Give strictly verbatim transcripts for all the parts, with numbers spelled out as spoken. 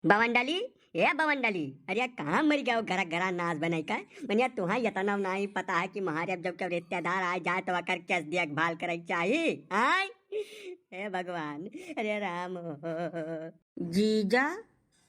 बवंडली, ए बवंडली, अरे कहाँ मरि गयो घरा घरा नाच बनाई का? मनिया तुहाँ यतना नाहीं पता है कि महारे अब जब के रिश्तेदार आए जाए तो ओकर कैस देखभाल करे के चाही। आय, हे भगवान, अरे राम हो। जीजा,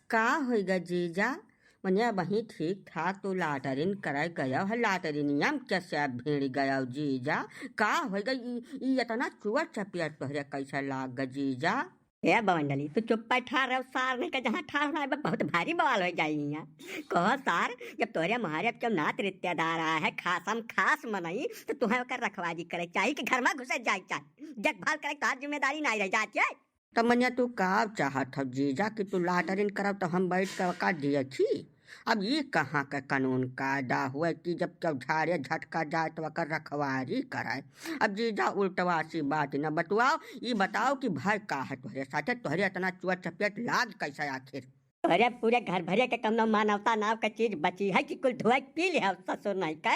का होइगा जीजा? मनिया वहीं ठीक ठाक तू लाटरिन करे गयो है, लाटरिनिया में कैसे भीड़ गयो जीजा? का होइगा ई, ई यतना चुआ चपिया तोहरे कैसे लाग ग जीजा? ए बवंडली, तू चुप्पे ठार रहो, सार नहीं का जहाँ ठार होना है, बहुत भारी बवाल होइ जाई हियाँ। कहो सार, जब तोहरे महारे अब केहू नात रिश्तेदार आए है, खासम खास मनई, तो तुहें ओकर रखवारी करे चाही कि घर में घुसे जाए चाही? देखभाल करे तोहार जिम्मेदारी नाहीं रह जाती है। तब मनिया तू का चाहत हो जीजा कि तू लाटरिन करब तो हम बैठ के ओका देखी? अब ई कहाँ के कानून कायदा हुए कि जब केहू झाड़े झटका जाए तो ओकर रखवारी कराए? अब जीजा उल्टवा सी बात न बतुआओ, ई बताओ कि भय का है तोहरे साथे, तोहरे इतना चुआ चपेट लाग कैसे आखिर? तोहरे पूरे घर भरे के कौनो मानवता नाव के चीज बची है कि कुल धोए पी ले हो ससुर नहीं के?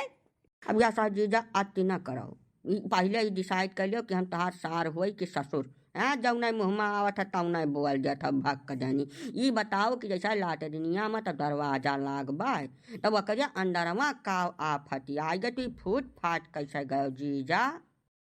अब या साहब जीजा अति न करो, ई पहिले ही डिसाइड कर लियो कि हम तोहार सार होई कि ससुर। हाँ, जौने मुँह में आवत है तौने बोल देत है भक्क जानी। ई बताओ कि जैसा लाटरिनिया में तो दरवाजा लाग बा, तब ओकरे अंदरवा का आफत आई गई, तू ई फूट फाट कैसे गयो जीजा?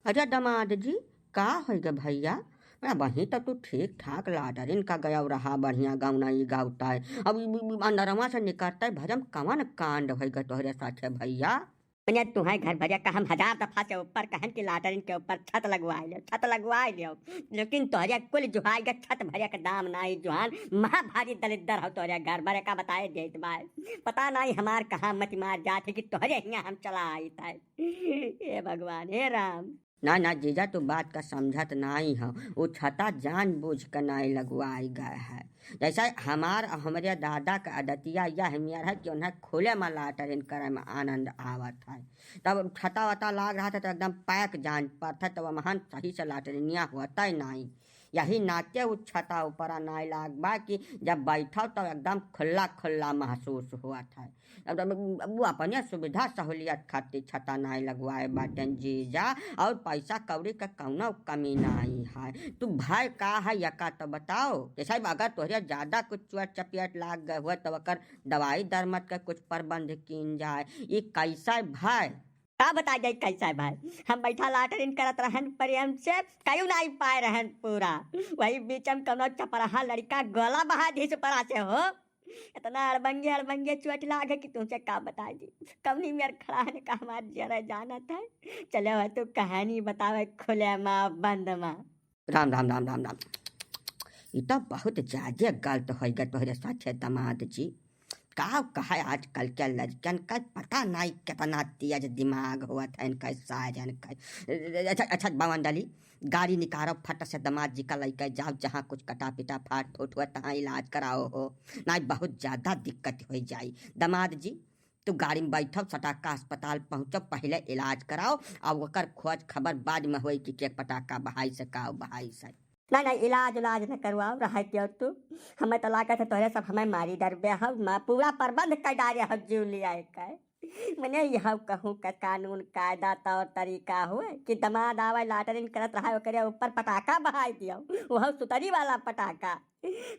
अच्छा दामाद जी, का होइ गए भैया? अरे वहीं तो तू ठीक ठाक लाटरिन का गयो रहा, बढ़िया गौना ई गावता है, अब ई, ई, ई अंदरवा से निकलते भजम कवन कांड होइ गए तोहरे साथे भैया? मने तुहें घर भरे का हम हजार दफा से ऊपर कहन कि लाटरिन के ऊपर छत लगवाए ले, छत लगवाए ले, लेकिन तोहरे कुल जुहाई के छत भरे के दाम नाई जुहान, महा भारी दलिद्दर हो तोहरे घर भरे का बताए देत बाय। पता नाई हमार कहाँ मति मार जात है कि तोहरे हियाँ हम चला आइत है। हे भगवान, हे राम। ना, ना जीजा, तू बात का समझत नाई हो। उ छता जानबूझ के नाई लगवाई गए है। जैसे हमार, हमरे दादा का आदतिया यह मेर है कि उन्हें खुले में लाटरिन करे में आनंद आवत है। तब छता वता लाग रहा था तो एकदम पैक जान पड़त है, तब हमहन सही से लाटरिनिया होता ही नाई। यही नाते उ छता ऊपर नाई लाग बा कि जब बैठो तो एकदम खुल्ला खुल्ला महसूस होत है। अब, अब, अब वो अपने सुविधा सहूलियत खातिर छता नाई लगवाए बाटेन जीजा, और पैसा कौड़ी का कौनो कमी नाई है। तू भय का है यका तो बताओ। जैसे अगर तोहरे ज्यादा कुछ चोट चपेट लाग गए हुए तो ओकर दवाई दरमत का कुछ प्रबंध कीन जाए। ई कैसा भय? का बता जाई कैसा भय? हम बैठा लाटरिन करत रहन प्रेम से, कयू नाई पाए रहन पूरा। वही बीच में कौनो चपराहा लड़का गोला बहा दिस ऊपरा से हो। इतना अड़बंगे अड़बंगे चोट लागे कि तुमसे का बताई जी। कौनी मेर खड़ा है का हमार जरा जानत है। चले हो तू कहानी बतावे खुले मा बंद मा। राम, राम, राम, राम, राम। ई तो बहुत ज्यादा गलत होइ गए तोहरे साथे दामाद जी। का कहे आजकल के लड़कन का पता नाई कितना तेज दिमाग होत है इनका साजन का। अच्छा, अच्छा, बवंडली, गाड़ी निकारो, फट से दामाद जी का लइके जाओ, जहाँ कुछ कटा पिटा फाट फूट हुआ तहाँ इलाज कराओ हो, नाई बहुत ज्यादा दिक्कत होइ जाई। दामाद जी, तू गाड़ी में बैठो, सटाका अस्पताल पहुँचो, पहिले इलाज कराओ, अब ओकर खोज खबर बाद में होई कि के पटाखा बहाई से का बहाई से। नहीं, नहीं, इलाज उलाज न करवाओ, रहे दियो तू। हमें तो लागत है तोहरे सब हमें मारी डरबे हो, मा-, पूरा प्रबंध कर डारे हो जीव लिया के। मने यह कहूँ का कानून कायदा तौर तरीका हुए कि दामाद आवे लाटरिन करत रहा, ओकरे ऊपर पटाखा बहाई दियो, वह सुतरी वाला पटाखा।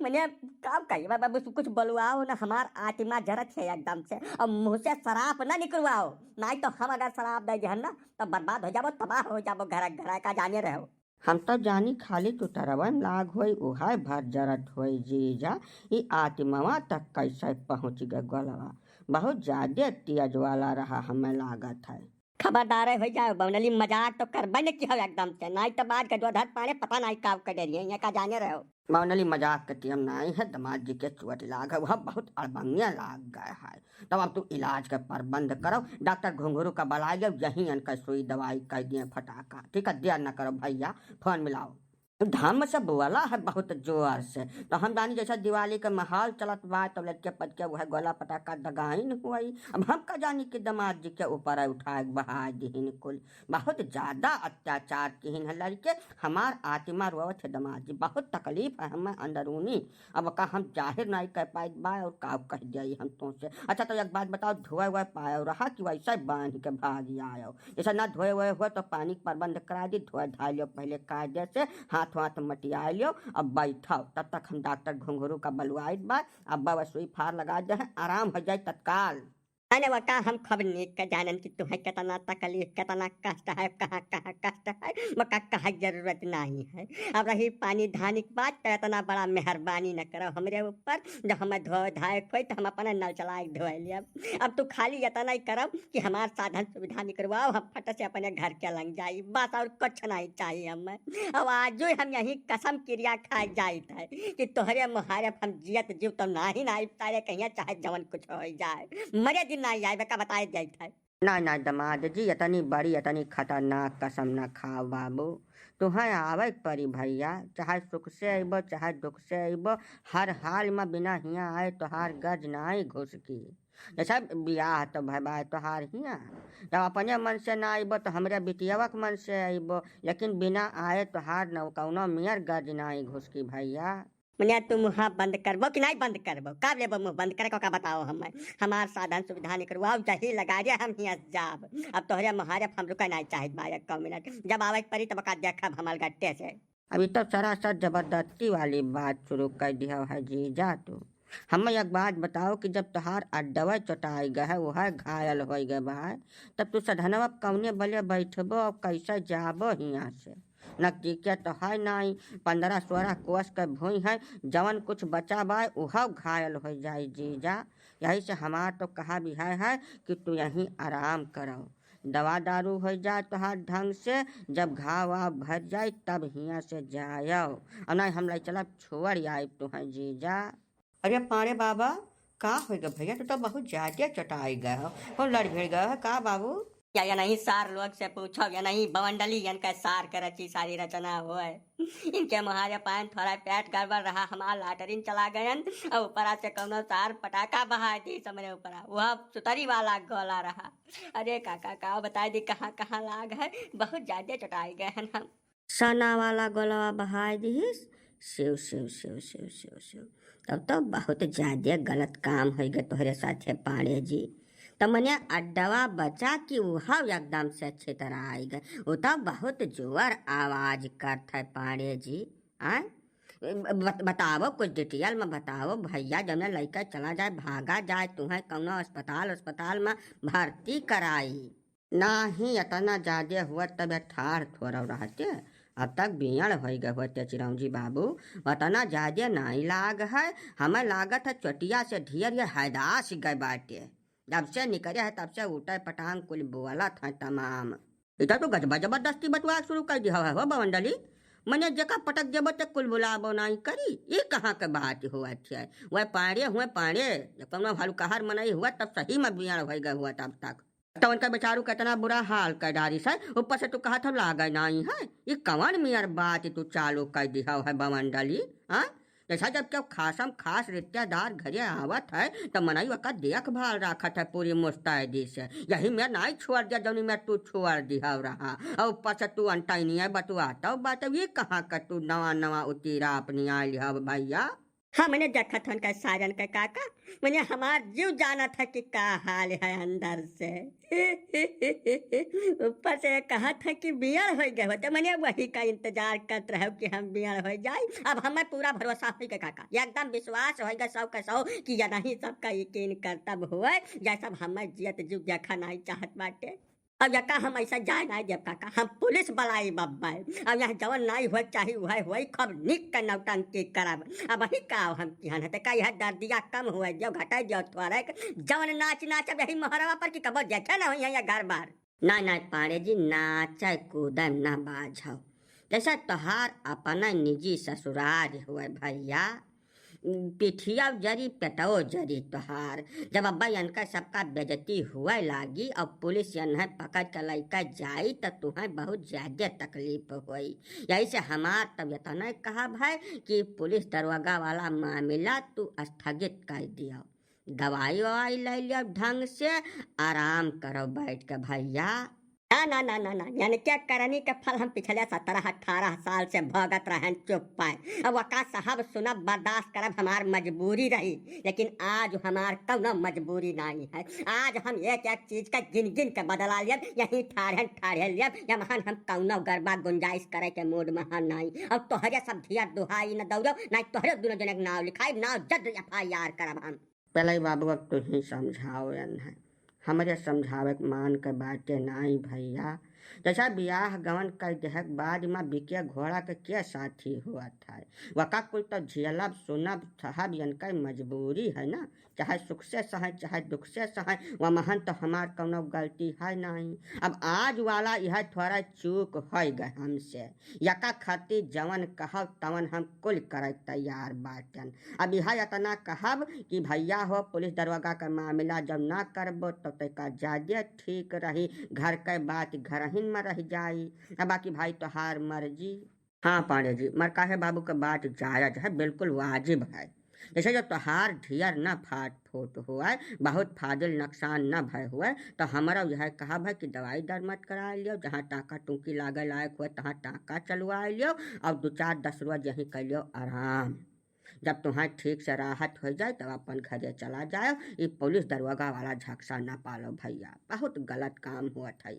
मने का कही बाबा, बस कुछ बोलवाओ ना, हमार आत्मा जरत है एकदम से, और मुँह से शराब ना निकलवाओ, नहीं तो हम अगर शराब दे दिहन ना तो बर्बाद हो जाबो, तबाह हो जाबो, घर घर का जाने रहो। हम तो जानी खाली टुटरवन लाग होई, उहाय भर जरत होई जीजा। ई आत्मवा तक कैसे पहुँच गए गोलवा? बहुत ज्यादा तेज वाला रहा, हमें लागत है। खबरदार हो जाओ बवनली, मजाक तो करबे न की हो एकदम से, नाई तो बाद गजोधर पाने पता नाई का कर रही है, ये का जाने रहो। बवनली मजाक के टीम नाई है, दामाद जी के चोट लाग है, वह बहुत अड़बंगिया लाग गए है। तब अब तू इलाज के प्रबंध करो, डॉक्टर घुंघरू का बुलाइयो, यहीं इनका सुई दवाई कर दिए फटाका। ठीक है, देर न करो भैया, फोन मिलाओ। धम से बोला है बहुत जोर से, तो हम जानी जैसा दिवाली का माहौल चलत बा, तो लटके पटके वह गोला पटाखा दगाइन हुई। अब हम का जानी कि दामाद जी के ऊपर उठाए बहाय दिहिन कुल, बहुत ज्यादा अत्याचार किहिन है लड़के। हमार आत्मा रोवत है दामाद जी, बहुत तकलीफ है हमें अंदरूनी। अब का हम जाहिर नाई कर पाइत बा और का कह जाई हम तुमसे। अच्छा तो एक बात बताओ, धोए वोए पायो रहा कि वैसे बांध के भाग आयो? जैसे ना धोए वोए हुआ तो पानी के प्रबंध करा दी, धोए धाय लियो पहले कायदे से, हाथ हाथ मटिया लियो, अब बैठो, तब तक हम डॉक्टर घुंघरू का बलुआइत बा, अब बस सुई फार लगा दे हैं, आराम हो जाए तत्काल। अने वका हम खूब नीक के जानन कि तुम्हें कितना तकलीफ, कितना कष्ट है, कहाँ कहाँ कष्ट है, वका कहा जरूरत नहीं है। अब रही पानी धानी के बात, तो इतना बड़ा मेहरबानी न करो हमरे ऊपर, जो हमें धोए धाए खोई तो हम अपने नल चलाए के धोए लियब। अब तू खाली इतना ही करब कि हमार साधन सुविधा निकरवाओ, हम फट से अपने घर के लंग जाई, बस और कुछ नहीं चाहिए हमें। अब आजो हम यही कसम किरिया खाए जाइत है कि तोहरे मुहारे हम जियत जीव तो नाही ना आइब तारे कहिया, चाहे जवन कुछ हो जाए, मरे दिन ना आइबे का बताए जाइत है। ना ना दमाद जी, इतनी बड़ी, इतनी खतरनाक कसम ना खाओ बाबू। तुहें आवे के पड़ी भैया, चाहे सुख से अइबो, चाहे दुख से अइबो, हर हाल में बिना हियाँ आए तोहार गज नाई घुसकी। जैसे बियाह तो भय बाय तोहार हियाँ, जब अपने मन से ना अइबो तो हमरे बिटियावा के मन से अइबो, लेकिन बिना आए तोहार न कौनो मियर गज नाई घुसकी भैया। मने तू मुँह बंद करबो कि नहीं बंद करबो? कब लेबो मुँह बंद करे को का बताओ हमें। हमार साधन सुविधा निकरवाओ, जही लगा दे हम हियाँ जाब। अब तोहरे मुहारे हम रुके नहीं चाहित बा एको मिनट। जब आवे के पड़ी तब का देखब हमार गट्टे से। अभी तो सरासर जबरदस्ती वाली बात शुरू कर दिया है जीजा तू। हम एक बात बताओ कि जब तोहार अड्डवा चोटाई गए है, वह घायल हो गए बा, तब तू सधनवा कौने बले बैठबो और कैसे जाबो हियाँ से? नजदीके तो है नाई, पन्द्रह सोलह कोस के भूई है, जवन कुछ बचा बा उहव घायल हो जाई जीजा। यही से हमार तो कहा भी है, है कि तू यहीं आराम करो, दवा दारू हो जाए तोहार ढंग से, जब घाव वाव भर जाए तब हियाँ से जायो, और नहीं हम लाई चलब छोड़ आइब तुहें जीजा। अरे पाड़े बाबा, का होइ गए भैया, तू तो बहुत ज्यादा चटाई गए हो, कौन लड़ भिड़ गए हो का बाबू? या, या नहीं सार लोग से पूछो, या नहीं बवंडली यन का सार के रची सारी रचना होए। इनके मुहारे पायन थोड़ा पेट गड़बड़ रहा, हमार लाटरिन चला गयन, और ऊपरा से कौनो सार पटाखा बहा दी समरे ऊपरा, वह सुतरी वाला गोला रहा। अरे काका, का बताई दी कहाँ कहाँ लाग है, बहुत ज्यादा चटाई गए हैं हम। सना वाला गोलवा बहाय दिहिस, सिव, सिव, सिव, सिव, सिव, सिव। तब तो बहुत ज्यादे गलत काम होइ गए तोहरे साथे पांड़े जी। त मने अड्डवा बचा कि उहव एकदम से छितराई गए। उ तो बहुत जोर आवाज करत है पांड़े जी। आय? बत-, बतावो कुछ detail में बतावो भैया, जौने लइका चला जाए, भागा जाए, तुहें कौनो अस्पताल, अस्पताल में भर्ती कराई। नाही, इतना जादे हुआ तब ठाढ़ थोड़ा रहते, अब तक बियड़ होइ गए होते चिरौंजी बाबू, उतना जादे नाई लाग है, हमें लागत है चोटिया से ढेर ये हैदास गए बाटे। जब से निकले है तब से उठे पटांग कुल बोलत है तमाम। इधर तो गजबा जबरदस्ती बतवा शुरू कर दिया है हो बवंडली, मने जेका पटक देबो ते कुल बुलाबो नाई करी, ये कहाँ के बात हुआ है? वह पाड़े हुए पाड़े, जब कौनो हलुकहर मनई हुआ तब सही में बियड़ होइ गए हुआ तब तक। तो उनका बेचारू का इतना बुरा हाल कर डारिस है, ऊपर से तू कहत हो लागे नाई है। ई कवन मियर बात तू चालू कर दिहव है बवंडली, हाँ? जैसा जब केहू खासम खास रिश्तेदार घरे आवत है, तो मनई ओकर देखभाल राखत है पूरी मुस्तैदी से। यही में नाई छोड़ दिया, जौनी में तू छोड़ दिहव रहा। और ऊपर से तू अनटैनी है बतुआ, तो बात ये कहाँ का तू नवा नवा उतीरा अपनी आइल हव भैया? हाँ, मने देखत हन का साजन के काका, मने हमार जीव जानत है कि का हाल है अंदर से। ऊपर से कहत है कि बियड़ होइ गए होते, मने वही का इंतजार करत रहो कि हम बियड़ होइ जाई। अब हमें पूरा भरोसा होइ गए काका, एकदम विश्वास होइ गए सौ के सौ कि यदही सबका यकीन करतब हुए, जैसा हमें जियत जीव देखा नहीं चाहत बाटे। अब यका हम ऐसा जाए नाई देब काका, हम पुलिस बलाई बब्बा। अब यहाँ जवन नाई हुए चाही उहे हुए, खूब निक के नौटंकी करब। अब वही का हम किहन है, त का यह दर्दिया कम हुए दियो, घटाई दियो थोड़े। जवन नाच नाचब यही मोहरवा पर कि कबो देखे ना होई है ये घर बार। ना ना पाड़े जी, नाचे कूदे ना बाझो, जैसा तोहार अपना निजी ससुराल हुए भैया। पिठिया जरी, पेटो जरी तोहार। जब अब्बा इनका सबका बेइज्जती हुए लागी और पुलिस इन्हें पकड़ के लइका जाई, त तुहें बहुत ज्यादा तकलीफ होई। यही से हमार तब इतना कहब है कि पुलिस दरोगा वाला मामला तू स्थगित कर दियो, दवाई ववाई ले लियो ढंग से, आराम करो बैठ के भैया। ना, ना, ना, ना, ना, यनके करनी के फल हम पिछले सतरह अठारह साल से भोगत रहन चुप पाए। अब वका सहब सुनब, बर्दाश्त करब, हमार मजबूरी रही, लेकिन आज हमार कौनो मजबूरी नाहीं है। आज हम एक एक चीज का गिन गिन के बदला लेब, यहीं ठाढ़न ठाढ़े लेब, यमहन हम कौनो गरबा गुंजाइश करे के मूड में हम नाहीं। अब तोहरे सब धिया दुहाई न दौड़ो, नाहीं तोहरे दुनो जने के नाव लिखाई, नाव जद एफ आई आर करब हम। पहले बाबू, अब तू ही समझाओ यन है, हमरे समझावे के मान के बाटे नाई भैया। जैसा बियाह गवन कर देहक बाद में बिके घोड़ा के, के साथी हुआ था, वका कुल तो झेलब, सुनब, सहब, यनकर मजबूरी है ना। चाहे सुख से सहे, चाहे दुख से सहे, वमहन तो हमार कौनो गलती है नाई। अब आज वाला यह थोड़ा चूक हो गए हमसे, यका खातिर जवन कहब तवन हम कुल करे तैयार बाटन। अब यह इतना कहब कि भैया हो, पुलिस दरोगा का मामला जब ना करबो तो तैका ज्यादा ठीक रही, घर के बात घरहिन में रह जाई। अब बाकी भाई तोहार मर्जी। हाँ पांडे जी, मरकाहे बाबू के बात जायज है, बिल्कुल वाजिब है। जैसे जो तोहार ढियर न फाट फूट हुए, बहुत फाजिल नुकसान न भय हुए, तो हमरा यह कहब है कि दवाई दर मत करा लियो, जहाँ टाँका टूकी लागे लायक हुए तहाँ टाँका चलवा लियो, और दो चार दस रोज यहीं कर लियो आराम। जब तुम्हें ठीक से राहत हो जाए तब अपन घरे चला जाओ। ये पुलिस दरोगा वाला झकसा न पालो भैया, बहुत गलत काम हुआ था।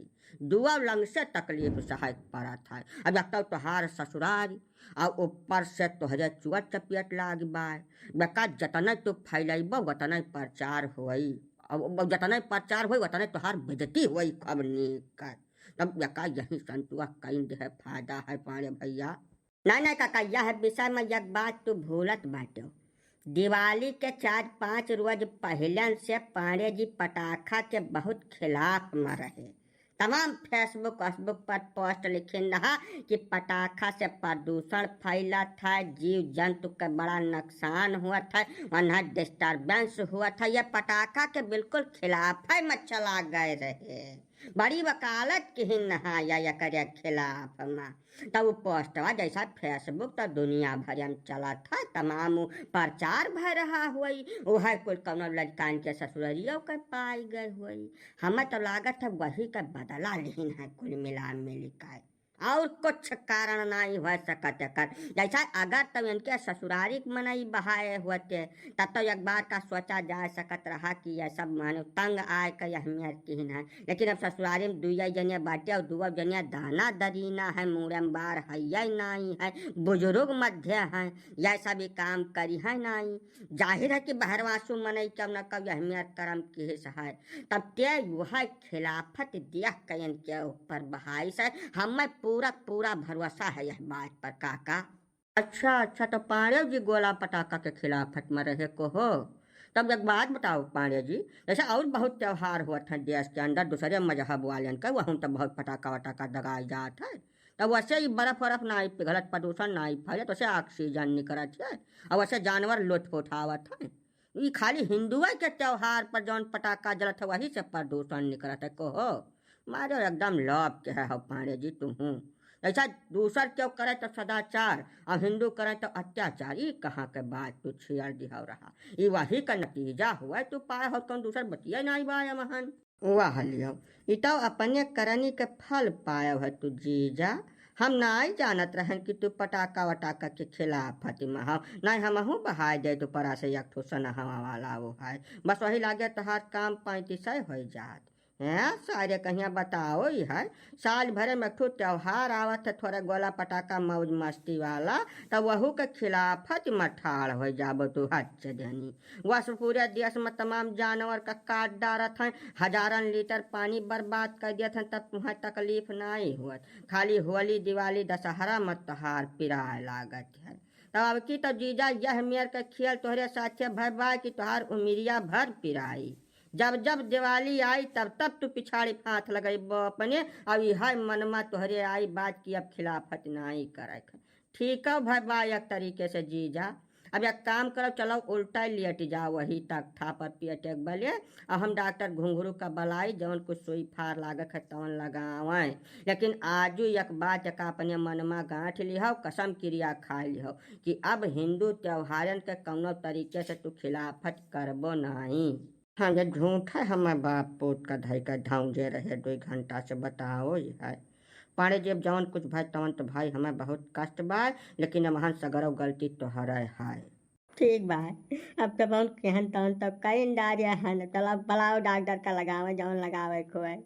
दुआ लंग से तकलीफ सहाय पड़ा था। अब एक तो तोहार ससुरारी, और ऊपर से तोहरे चुआ चपियत लाग बाय। बेका जतने तू फैलैबो उतने प्रचार होई, और जतने प्रचार होई उतने तोहार बेइज्जती होई खूब नीक। तब बेका यही संतुआ कहीं दे फायदा है पांडे भैया। नहीं, नहीं काका, यह विषय में एक बात तू भूलत बाटो। दिवाली के चार पाँच रोज पहले से पांडे जी पटाखा के बहुत खिलाफ में रहे। तमाम Facebook, Facebook पर पोस्ट लिखिन रहा कि पटाखा से प्रदूषण फैलत है, जीव जंतु के बड़ा नुकसान हुआ था, उन्हें डिस्टरबेंस हुआ था। ये पटाखा के बिल्कुल खिलाफ है, में चला गए रहे। बड़ी वकालत किहिन नहा या एकरे खिलाफ मा। तब उ पोस्टवा जैसा Facebook तो दुनिया भर में चलत है, तमाम उ प्रचार भय रहा हुई, उहै कुल कौनो लड़कान के ससुररियो के पाई गए हुई। हमें तो लागत है वही का बदला लिहिन है कुल मिला मिल के। और कुछ कारण नहीं हो सकत एकर। जैसा अगर तो इनके ससुरारी के मनई बहाए होते, तब तो एक बार का सोचा जा सकत रहा कि यह सब मानो तंग आए के अहमियत किहिन है। लेकिन अब ससुरारी में दुइया जने बाटे और दुआ जने दाना दरीना है, मूड़े में बार है या नहीं है, बुजुर्ग मध्य है, यह सब ही काम करी है नहीं। जाहिर है कि बहरवासु मनई के न कब अहमियत करम किहिस है। तब ते वह खिलाफत देख के इनके ऊपर बहाइस है। हमें पूरा पूरा भरोसा है यह बात पर काका। अच्छा, अच्छा, तो पांडे जी गोला पटाखा के खिलाफत में रहे को हो? तब एक बात बताओ पांडे जी, जैसे और बहुत त्योहार होत हैं देश के अंदर दूसरे मजहब वाले के, वहाँ तो बहुत पटाखा वटाखा दगाई जात है, तब वैसे ही बर्फ वर्फ ना आई पिघलत, प्रदूषण ना आई फैलत, वैसे ऑक्सीजन निकलत है और वैसे जानवर लुत्फ उठावत हैं। ई खाली हिंदुए के त्योहार पर जौन पटाखा जलत है वही से प्रदूषण निकलत है को हो? मारे एकदम लौप के है हो पांडे जी तुहूँ। ऐसा दूसर केहू करे तो सदाचार और हिंदू करे तो अत्याचार, ई कहाँ के बात तू छियार दिहाव रहा? ई वही का नतीजा हुआ, तू पाए हो कौन दूसर बतिया नहीं बाय महन। वाह लियो, ई तो अपने करनी के फल पायो है तू जीजा। हम नाई जानत रहन कि तू पटाखा वटाखा के खिलाफ हती महा, नाई हमहू बहाय दे तू परा से एक ठो सनहवा वाला वो है। बस वही लागे तोहार काम पैंतीस हो जात। हैं, सारे कहिया बताओ ही है, साल भरे में एक ठो त्योहार आवत है, थोड़े गोला पटाखा मौज मस्ती वाला, तब वहू के खिलाफत में ठाड़ हो जाबो तू हच्च देनी। बस पूरे देश में तमाम जानवर का काट डारत हैं, हजारन लीटर पानी बर्बाद कर देत हैं, तब तुम्हें तकलीफ नहीं होत। खाली होली, दिवाली, दशहरा में तोहार पिराए लागत है। तब अब की तो जीजा यह मेर के खेल तोहरे साथे भय बा कि तोहार उमिरिया भर पिराई। जब जब दिवाली आई तब तब तू पिछाड़ी फांथ लगइबो अपने, अब यह मन में तोहरे आई बात कि अब खिलाफत नाई करे। ठीक है भाई बा, एक तरीके से जीजा। अब एक काम करो, चलो उल्टा ही लेट जाओ वही तख्ता पर पेटे के बले, और हम डॉक्टर घुंघरू का बलाई, जवन कुछ सुई फार लागत है तवन लगावें। लेकिन आजू एक बात का अपने मन में गांठ लिहो, कसम क्रिया खा लिहो कि अब हिंदू त्योहारन के कौनो तरीके से तू खिलाफत करबो नहीं। हाँ, ये झूठ है, हमें बाप पूत का धई का धौंजे रहे दुई घंटा से, बताओ ये है। पाड़े जी, अब जौन कुछ भाई तवन तो भाई हमें बहुत कष्ट बा, लेकिन अब हन सगरो गलती तोहरे है। ठीक बा, अब तो बहुत केहन तवन तो कई डारिया है न, चलो बुलाओ डॉक्टर का लगावे जौन लगावे को है।